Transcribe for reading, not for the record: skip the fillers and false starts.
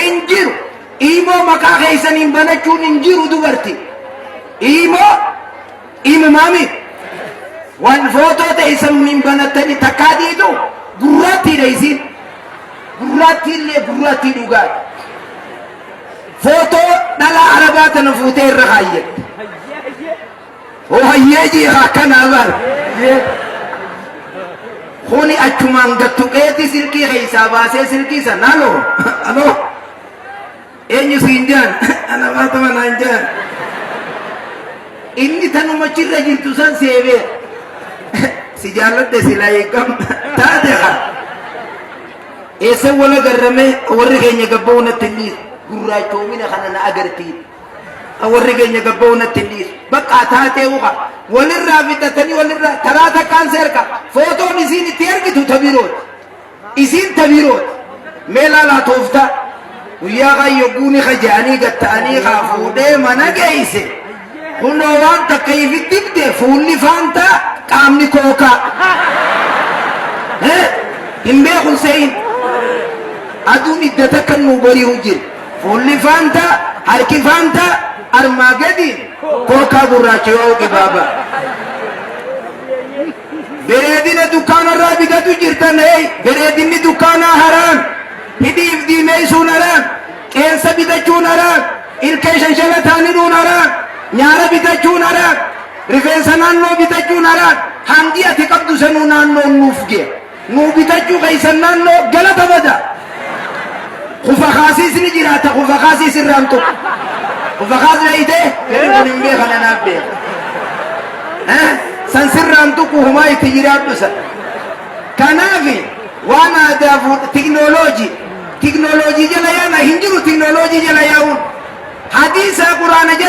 Hin jiru. Iimoo maqaa keessaniin banachuun hin jiru dubarti. Iimoo imumaami. Waan footoo teessan hin banattanii takkaa diidu gurraattiidha isiin. Gurraattii illee gurraattii dhugaadha. Footoo dhalaa arabaa tana fuutee irra kaayyatte. Oo hayyee jiiha akkanaa bar. Kuni achumaan gad tuqeeti silkii keessaa baasee silkii san aloo aloo eenyu siin jaan ana Faatuma naan jaan. Inni tanuma achirra jirtu san seebee si jaalladhe silaa eegam taate haa. Eessa wal agarrame warri keenya gabba'uu natti hin dhiisu gurraachoomina kana na agartii. Warri keenya gabba'uu natti hin dhiisu. Bakka taatee uka walirraa fixatanii walirraa taraa takkaan seerka footoon isiin itti ergitu tabirooti. Isiin tabirooti. Mee laalaa tooftaa guyyaa kan yogguuni ka je'anii gatta'anii kaa fuudhee mana geeyse. Kunoo waan takka ifi dibde fuulli faantaa qaamni kookaa. Hin beekun se'in. Aduun idda takka nuu bari'u jira. Fuulli faantaa, harki faantaa, armaa gadiin kookaa gurraacha yoo qibaaba. Bereedina dukkaanarraa bitatu jirtan hey bereedinni dukkaanaa haraam. Hidhiif diimeessuun haraam. Qeensa bitachuun haraam. Ilkee shanshalataan hidhuun haraam. Nyaara bitachuun haraam. Rifeensa naannoo bitachuun haraam. Hangi ati qabdu sanuu naannoon nuuf gee. Nuu bitachuu keessan naannoo galata bada. Kufa kaasiis ni jiraata kufa kaasiis irraan tuqu. Kufa kaas beeytee jarri kun hin beekan anaaf beeka. San sirraan tuqu humaa itti jiraadhu san. Kanaaf waan aadaa fuudh tiknooloojii tiknooloojii jala yaana hin jiru tiknooloojii jala yaa'uun. Hadiisa quraana jala.